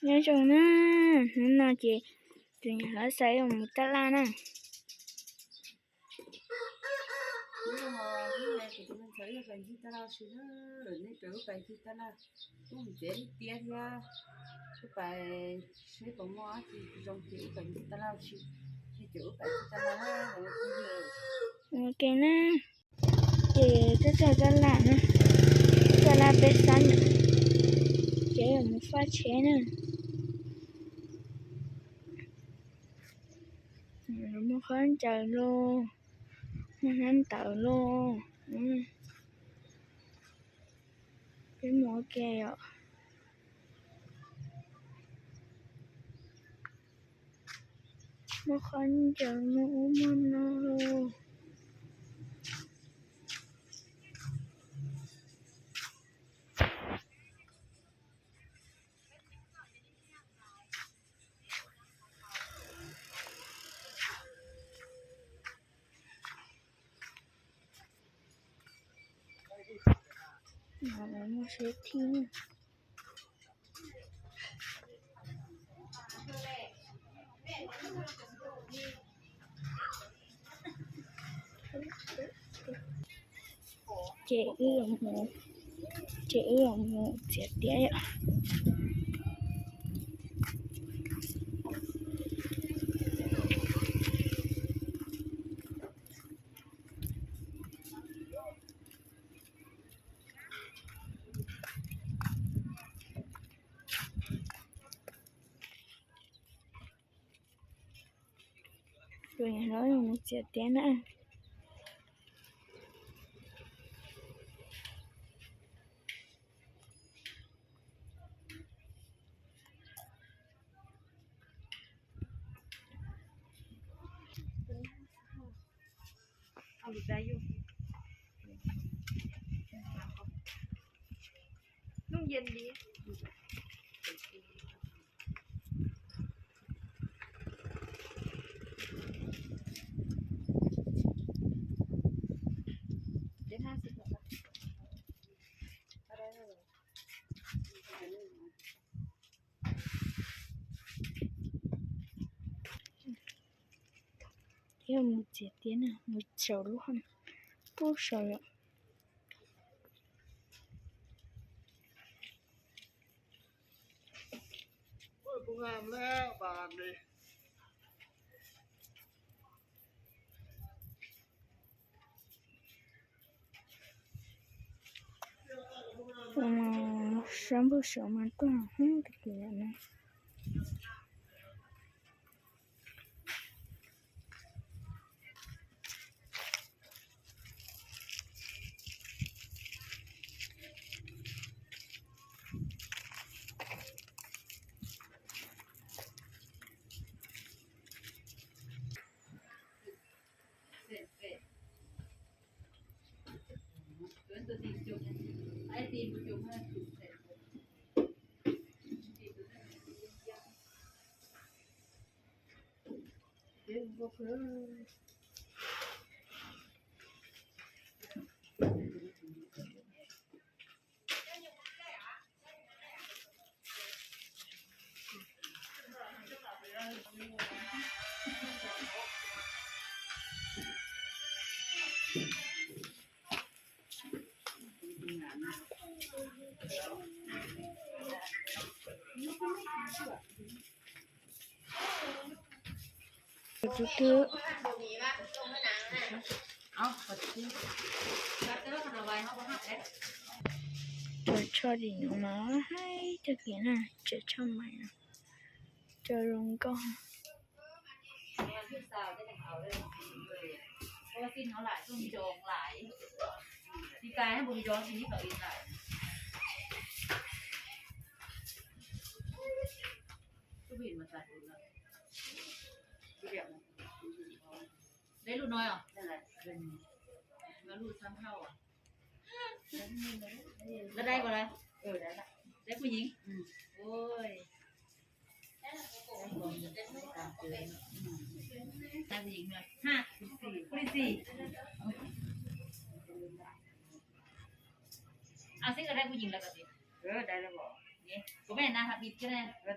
Nyob zoo na, hnub no ces tus niam hlob xa wb mus tab laj na. Ok na, ces tuaj txog tab laj na, tab laj peb xab na, ces yuav mus faj tsheb na. Muaj khaub ncaws lauj, muaj hnab ntawv lauj. Peb mus ua ke os. Muaj khaub ncaws, muaj ub muaj no lauj. Muaj siab thiab. Ces wb, ces wb mus txiav tiab yom. Tus niam hlob mus txiav tiab na. Thiab mus txiav tiab na, mus saum lub haj, pub saum yom. Sab npawg saum mas tuaj heev kawg kiag na. Tus twg, cov tsho dim no mas haib tag kiag na, cov tsho mais no, cov zoo nkauj. Kuv me na ha bit ne.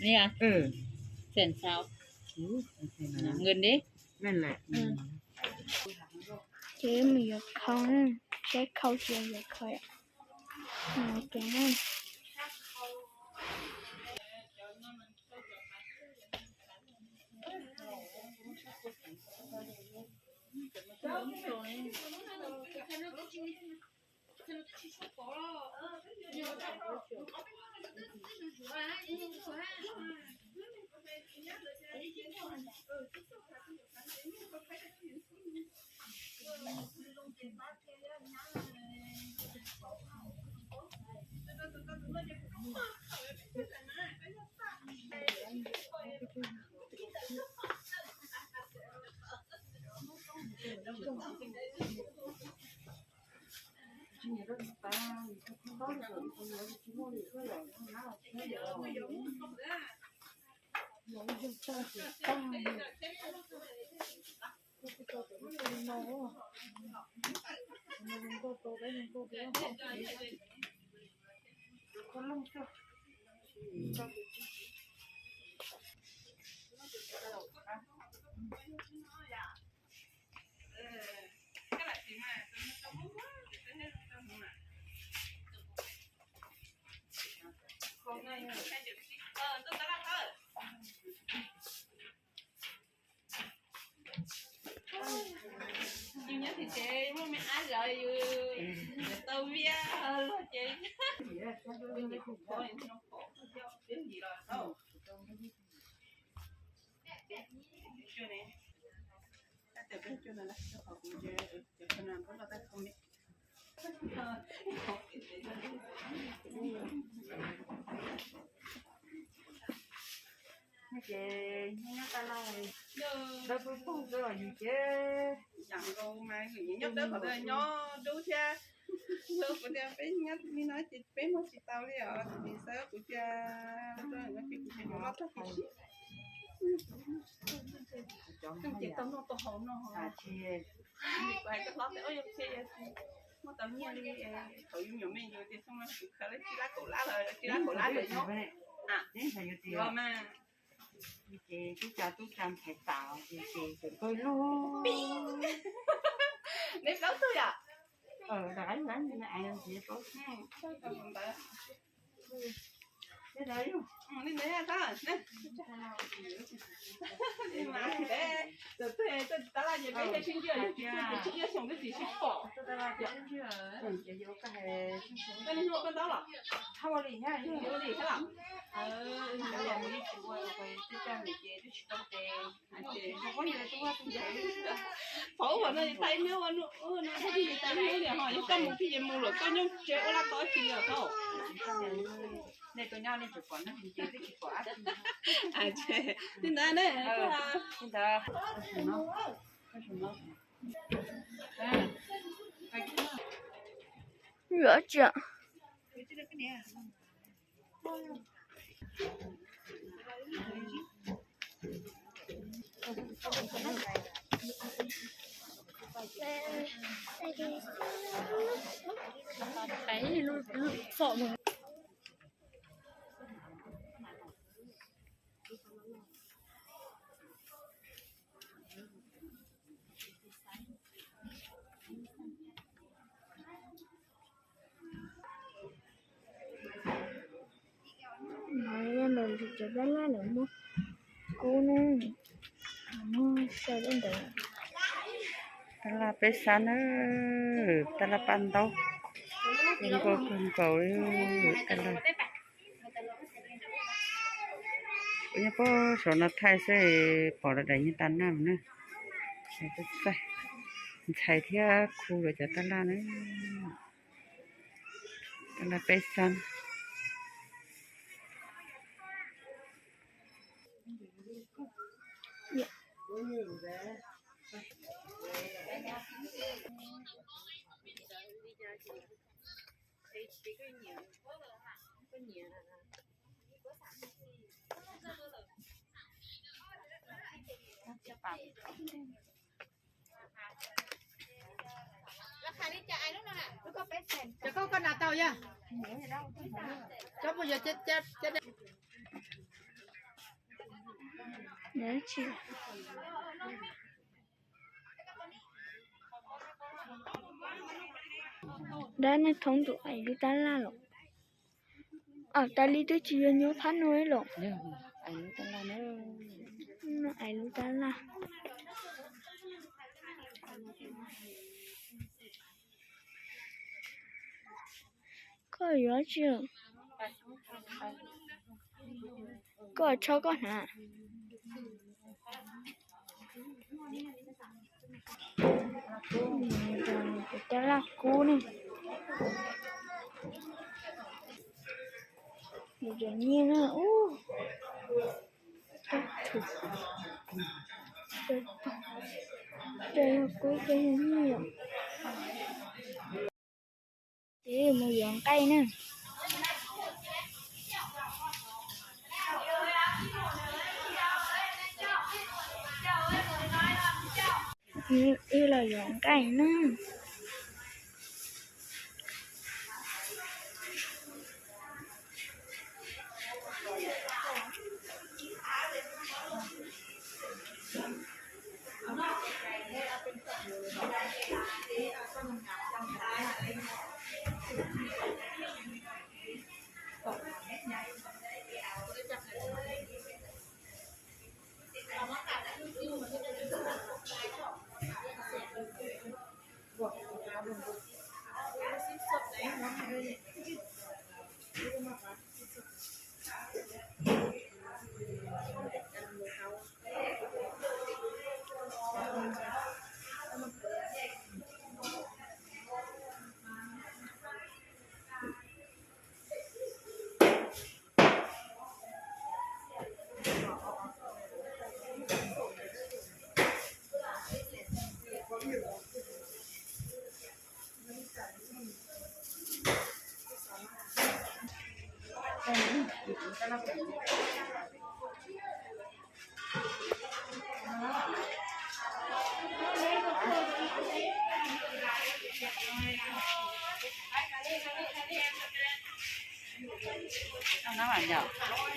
Ni à? Ừ. Sẵn sàng. Ừ. Ngừng đi. Ngừng lại. Ừ. Chứ mình giờ không, sẽ không chịu giờ khơi. Mà cái này. Yus nyob tim tsev muaj me ab zov yus tau viaj los ces peb yim los tau. Ces nyob tau no, dawb pug pug xwb los yus ces yam nkaus mas nyob dawb qhov ntawd nyob dub thiab. Kuv tias peb nyob li no ces peb muab tsis tau li os, tab sis xwb kuv tias no ces kuv tias yuav loj tag kis sib. Ces tau noj tau haus no, kuv hais cov hlob tias ua yog txhia yog tsis muaj tau nyiaj li thaum yus me nyuam me yus tias xyoo no kuv khaws lawm tsib lab kaum lab los tsib lab kaum lab lawm nyob. Yuav mas. Ces tub tsa tub tsa Nphais Tau ces ces txawm kawg lug. Neb plaub tug yom? Rov qab lub lab nti na es ces plaub tug. Li ntawd yog, li ntawd yog tab, tab laj ces peb yog sib ncig, yog sib ncig xyoo twb tsis sib pom. Koj niag hnub ua koj ntaub los? Ua li thiab los? Cov liam mus yeej tsis ua, tub tsa ntawm ces twb tsis tau tes. Pom ub no tag ib hnub ua no, tag ib hnub li ho yog koj mus twb yeej mus lawm, koj nyob tsev ua laj tau ib tsi li os. Nej tuaj nyob nej tsuas pom neeg ces twb tsis pom dab tsi. Li ntawd ne. Li ntawd. Yuav tsi. Cov dab laj lawv muab kub ne. Tab laj peb xab na, tab laj paj ntaub, zoo nkauj kawg nkaus li tab laj. Nyob puag saum no thaij xwb pom daim daim nyiaj tas naj na. Ntxhais thiab khu lawv cov tab laj na. Tab laj peb xab. Dab neeg thoob tus ais lub tab laj los. Os, tas li twb tsis yog nyob phab no los. Ais lub tab laj. Koj yuav tsi? Koj tso koj hnav. Tab laj kub ne. Yog nyiaj na. Ub, cov kub cov yog nyiaj yom. Ces mus yuav nqaij na. Wb los yuav nqaij na.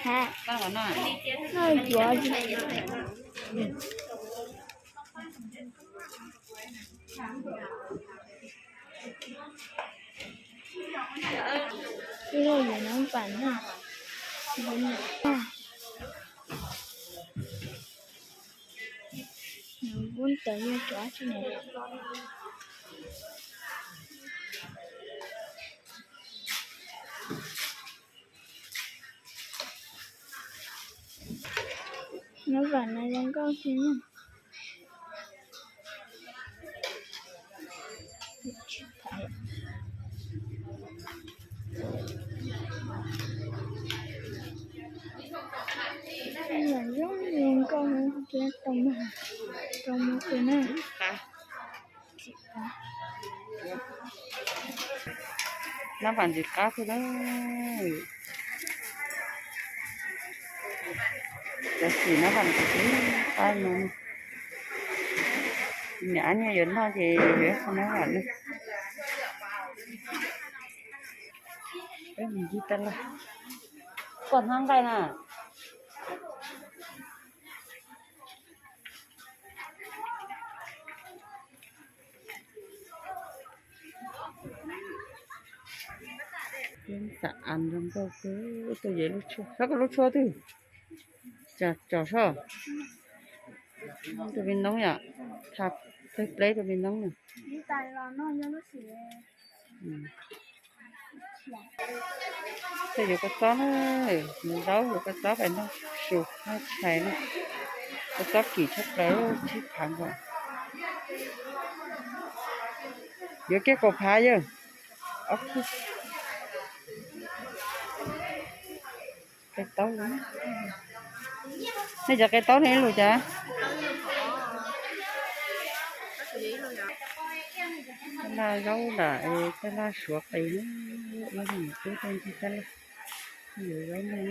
Hab, noj yuav. Ib lub yuav nab vam na. Nab vam tawv yog cov tsi na. Nab vam no zoo nkauj heev na. Zoo nkauj thiab tau mag, tau mag kawg na. Nab vam ntxim qab kawg na. Cov xim nab vam ntxim qab no. Niam ab niag yuav noj ces yuav ib qho nab vam na. Peb mus ncig taj laj. Koj hnab nqaij na. Peb xam av zoo nkauj kawg, tuaj yog lub tshuaj, saib koj lub tshuaj twg. Tsom saib. Tus me noob yom, tha tawg pleb tus me noob na. Tej yuav kua txob na, mus zaub yuav kua txob pais noj su noj tshais na. Kua txob kim tshaj plaws, tsib phav nkaus. Yuav kiag kaum phav yawg. Qe taub, nej cov qe taub ne lus cas? Taj laj zaub dam, taj laj suav qis, ib leeg tub tej ncig taj laj, yuav zaub noj,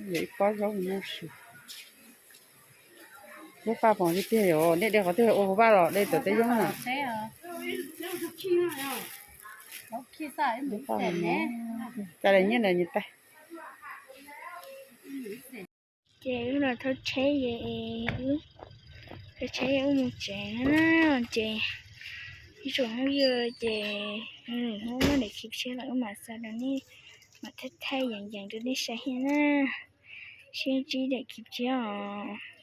yuav ib pob zaub noj su. Lub paj pom tiag tiag yom, nej de qhov twg ua kuv paj los de tom teb yeeb na. Lub paj, cas li nyiaj ntawd nyiaj tais. Ces wb los thauj tsheb es, thauj tsheb wb mus tsev na. Ces ib tsoom phooj ywg ces, hnub no daim clip tshiab los wb mam xa rau nej, mam thaij thaij yeem yeem rau nej saib thiab na. Sib ntsib daim clip tshiab os.